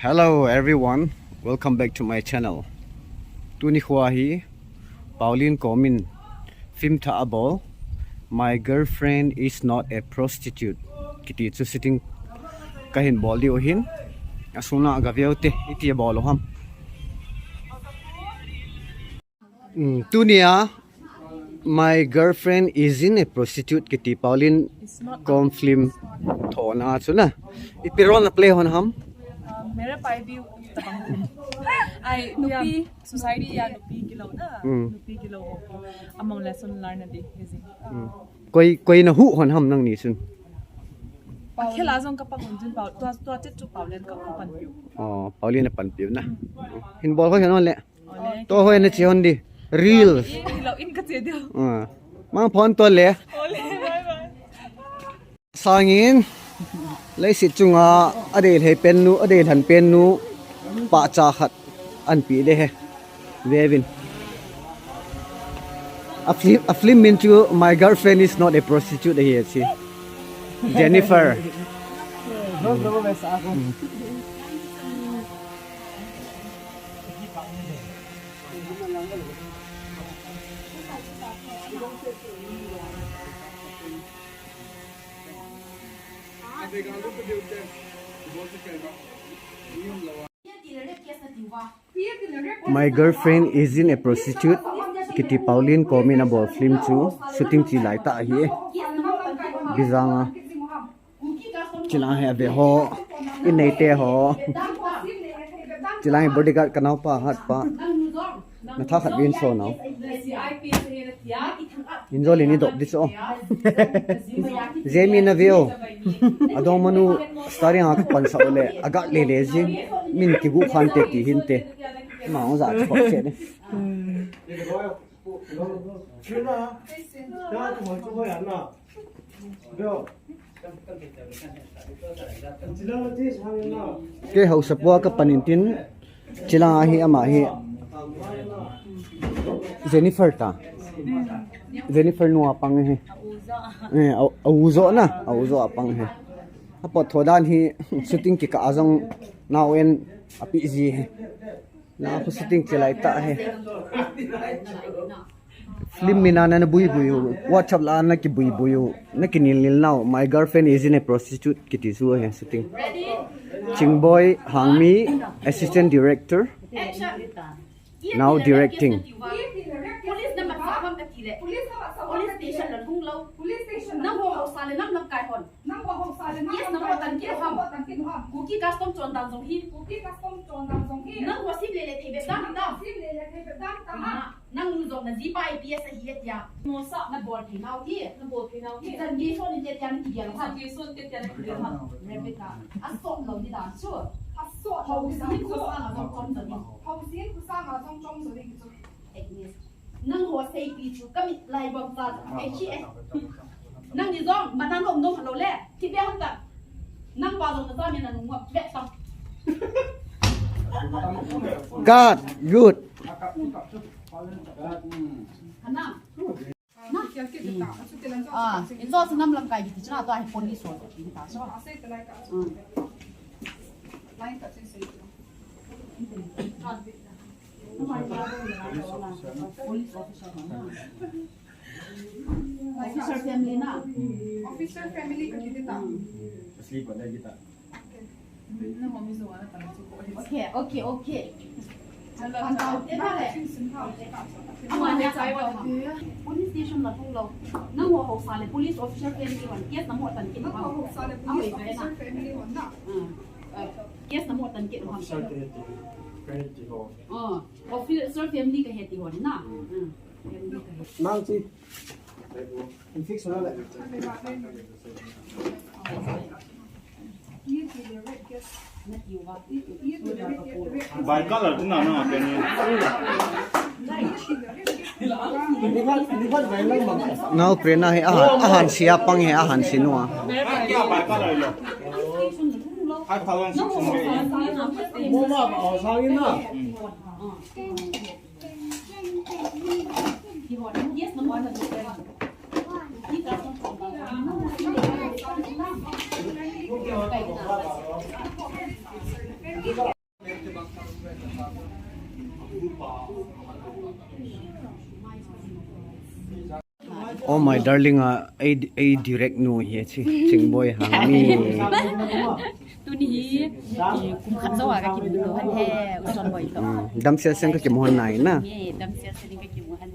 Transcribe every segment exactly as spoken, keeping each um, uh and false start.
Hello everyone, welcome back to my channel. Tuni khua hi Pauline Komin film thah abol, My Girlfriend Is Not a Prostitute kiti chu shooting kahin bol diu ahin. Asuna gaveu te, iti abol u ham. Hmm, tunia My Girlfriend Isn't a Prostitute kiti Pauline Kom film thona chu na. Ipi role na play hon ham? Mera pai bi tabang. Ai nupi society a nupi kilou na. Hmm. Nupi kilou ho. Among lesson learn na di hezi. Hmm. Koi koi na hu hon ham nangni chun. Khela jong ka pang hon jin pau tua tua chet chu Pauline ka pan piu. Oh, Pauline pan piu na. Hin bol ho hin on le. To hoi na chi hon di. Reels. Mang phon to le. Sangin leiset chunga adei lhei pennu, adei lhan pennu pahcha khat anpi de he. Vevin. A film, a film min chu My Girlfriend Is Not a Prostitute ahi chi. Jennifer. My Girlfriend Isn't a Prostitute kiti Pauline Komin abol film chu shooting chi lai ta ahi e. Bijanga. Chilang hi ave ho, in neite ho. Chilang hi bodyguard ka naopa hatpa. Na tha khat vin so nao. Injol in i dop di so. Jemi na veo. Adong manu starring a ka pan sa ole. Aga le le jing. Min kigu khan te ti hin te. Ma ong za chok se ne. Kei haosapu a ka pan in tin, chilang ahi ama hi Jennifer ta. Jennifer nu a pang hi. Eh, a, a u jo na, a u jo a pang hi. A pot tho dan hi shooting kikah a jong nau en a pi ji hi. Na khu shooting chi lai ta he. Film mina na na bui bui u, WhatsApp la na ki bui bui u, na ki nil nil nau. My Girlfriend Isn't a Prostitute kiti chu he shooting. Chingboi Hangmi, assistant director. Now directing. Police na mat sa ham ka ti le. Police station la lhung lou. Police station la lhung lou. Nang ho haosa le nam lamkai hon. Nang ho haosa le nam lamkai hon. Case na mo tan kit u ham. Kuki custom chondan jong hi. Kuki custom chondan jong hi. Nang ho sim le le thei be dan ta. Sim le le thei be dan ta. Nang nu jong na jipa I P S ahi e tia. Mo sa na bol thei nau hi. Na bol thei nau hi. Jan ge son in te tia na ki dia. Jan ge son te tia na ki dia. Rebecca. A sot lou di dan chu. A sot lou di dan chu. Haosa in khosang a jong chom jong di. Haosa in khosang a jong chom jong di chu. Agnes. Nang ho seipi chu ka mit lai bam cha cha. Ei chi e. Nang ni jong, ma nang nom nom lo le. Ti be ham ta. Nang pa jong na cha me na nung wa be ta. God, good. Hana. Na. Ah, in jo chu nam lamkai kiti chu na to ahi police ho kiti ta so. Police officer ho na. Officer family na. Officer family ka kiti ta. Asli pa da kita. Okay, okay, okay. Police station la lhung lou. Nang ho haosa le police officer family hon. Case na mo tan kit u ham. Nang ho haosa le police officer family hon na. Ah, case na mo tan kit u ham. Officer ka he ti ho. Ah, officer family ka he ti ho na. Ah, family ka he. Nang chi. Fix na le. Bi color tu na na pe ni. Nau Prerna hi ahan, ahan sia pang hi ahan si nua. Kya bi color lo? Five thousand six hundred. Mo ma ba sang in na. Oh my darling, a, a, a direct nu hi chi, Chingboi Hangmi. Tuni hi, i, kum khat jou a ka kimu lou ahi, u Songboi toh. Hmm, damsel sel ka kimu ahi na. Ye, damsel sel ka kimu ahi.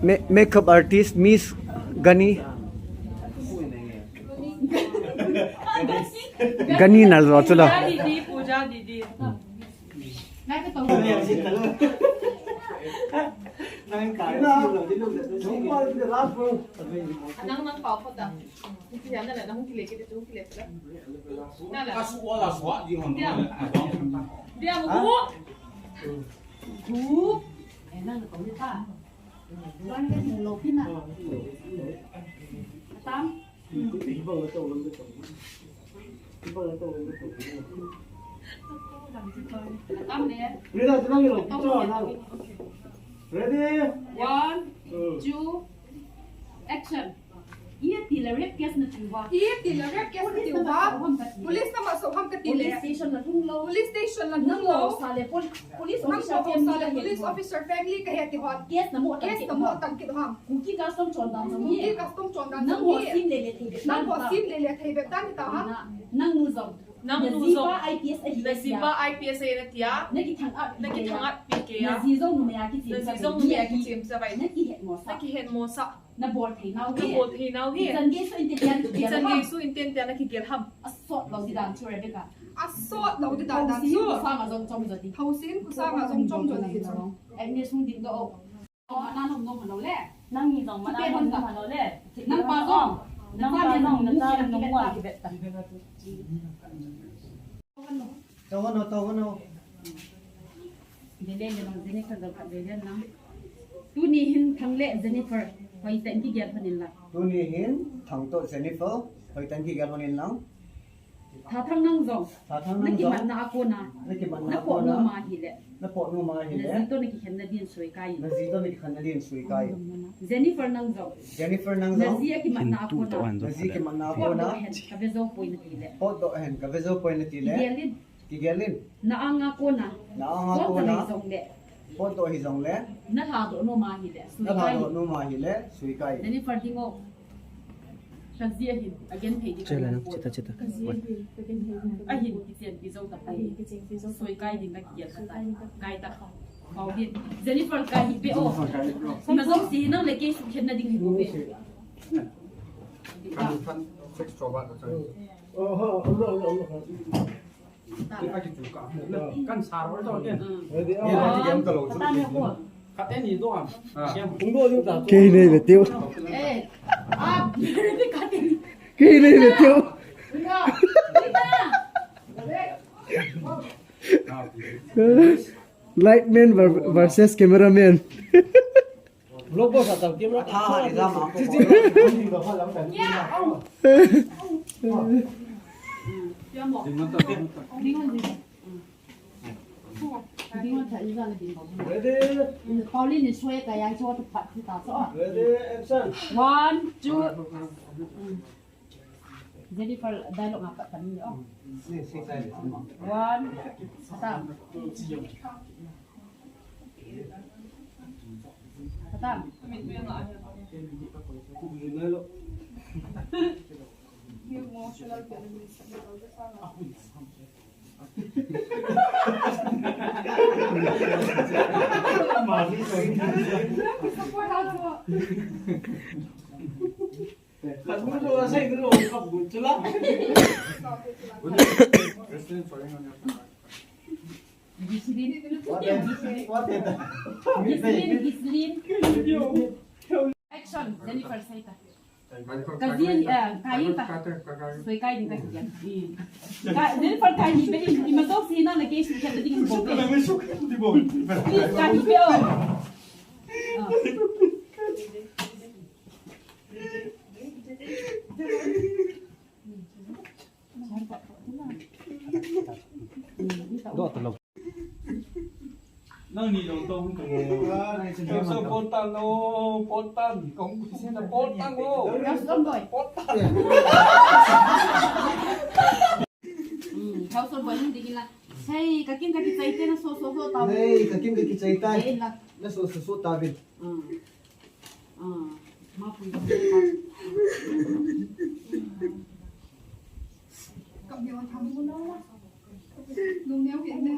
Me-, makeup artist Miss Gani. Gani na lo chu lo. Puja didi, Puja didi. Nang, nang pao pho ta. Nang, nang kile kile, nang kile kile. Nang la. Dia mo. Hu. Eh, nang ko ni ta. Wan ka ni lo pina. Tam. Tam le. Ready? One, two, action. Iti le rape case nati uva. Iti le rape case nati uva. Police nama soham kati le. Police station na lhung lou. Police station na lhung lou. Nang ho sa le pol-, police officer family ka he ti hon. Case na mo tang kit hon. Kuki custom chondan jong hi. Kuki custom chondan jong hi. Nang ho sim le le thei be. Nang ho sim le le thei be tan ta ha. Nang nu jong. Nang nu jong. Na jipa I P S ahi na tia. Na kithang at pi kei a. Na ji jong numei a kichim sa. Na ji jong numei a kichim sa bai. Na kihet mo sa. Na kihet mo sa. Na bol thei nau hi. Na bol thei nau hi. Ichan gei su in tei tia na kigel ham. Ichan gei su in tei tia na kigel ham. Asot lou di dan chu Rebecca. Asot lou di dan dan chu. Thou sin ku sanga jong chom jo di. Thou sin ku sanga jong chom jo di chu. Agnes hung ding doh. Mana nom nom lou le. Nang ni jong mana nom nom lou le. Nang pa jong. Nang pa jong na cha nom nom wa kibet ta. Tao no, tao no. Lele le nang Jennifer jong khat lele nang. Tuni hin Thang le Jennifer hoitah in kigel lhon in lang. Tuni hin Thang toh Jennifer hoitah in kigel lhon in lang. Thathang nang jong. Thathang nang jong. Na kimatna a kona. Na kimatna a kona. Na pot nom ahile. Na pot nom ahile. Na ji toh na kikhenna din sui kai. Na ji toh na kikhenna din sui kai. Jennifer nang jong. Jennifer nang jong. Na ji a kimatna a kona. Na ji a kimatna a kona. Potdoh hen ka ve jou poi na ti le. Potdoh hen ka ve jou poi na ti le. Kigel in. Kigel in. Na anga kona. Na anga kona. Potdoh hi jong le. Potdoh hi jong le. Na lhadoh nom ahile. Sui kai. Na lhadoh nom ahile. Sui kai. Jennifer ding o. Ka ji ahin, agenthei ding. Chela nang, chita, chita. Ka ji ahin, ka genthei ding. Ahin, kichenpi jou ta. Ahin, kichenpi jou ta. Sui kai ding ka kigel ka tai. Kai ta. Pao din. Jennifer kai hi pe o. Ima jong si nang le kei sukhen na ding hi pe. Kan, kan sex robot ka choi. Kan sa ro to ken. Ready? Ni la ti em ka lo chu. Khat e ni to ham. Kei nei ve tiu. Eh. Ah, ready ka ti. Kei nei ve tiu. Lightman ver-, versus cameraman. Vlog boss atau camera. Tha ha ni jam a. Ready? Pauline ni sui ka yang chu tu pat tu ta so. Ready, action. One, two. Jennifer, dialogue nga pat pan ni, oh. One, stop. Stop. Gislin. Gislin, Gislin. Action, Jennifer, sai ta. Ka ji, eh, kai ta. Sui kai ding ka ji. Ka, Jennifer kai hi pe in, ima jong si nang le kei sukhen ding bo pe. Please, kai hi pe o. Ah. Ang ni jong to hung to mo. Ang so pot tan lo, pot tan. Kong si na pot tan lo. Ang so boy. Pot tan. Hmm, ang so boy hung ding la. Hey, kakim kakichai te na so so so ta. Hey, kakim kakichai ta. Hey, la. Na so so so ta bin. Hmm. Ah, ma pui. Tuni hin, tuni hin, tuni hin, tuni hin, tuni hin,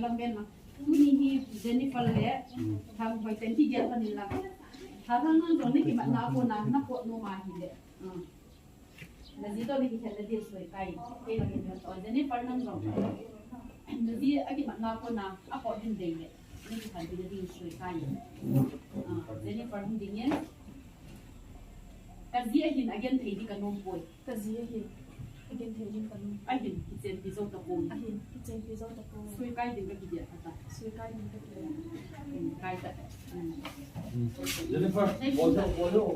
tuni hin, Tuni hi Jennifer le, Thanghoi ten kigel lhon in lang. Thanghoi nang jong na kimatna a kona, na pot nom ahile. Hmm. Na ji toh na kikhen na ding soi kai. Kei lang in to. Jennifer nang jong. Na ji a kimatna a kona, a pot hin ding le. Na kikhen na ding soi kai. Ah, Jennifer hung ding in. Ka ji ahin, agenthei ding ka nom poi. Ka ji ahin, agenthei ding ka nom. Ahin, kichenpi jou tapoi. Ahin, kichenpi jou tapoi. Sui kai ding ka kidei kha ta. Sui kai ding ka kidei. Hmm, kai ta. Hmm. Jennifer, bol, bol, bol.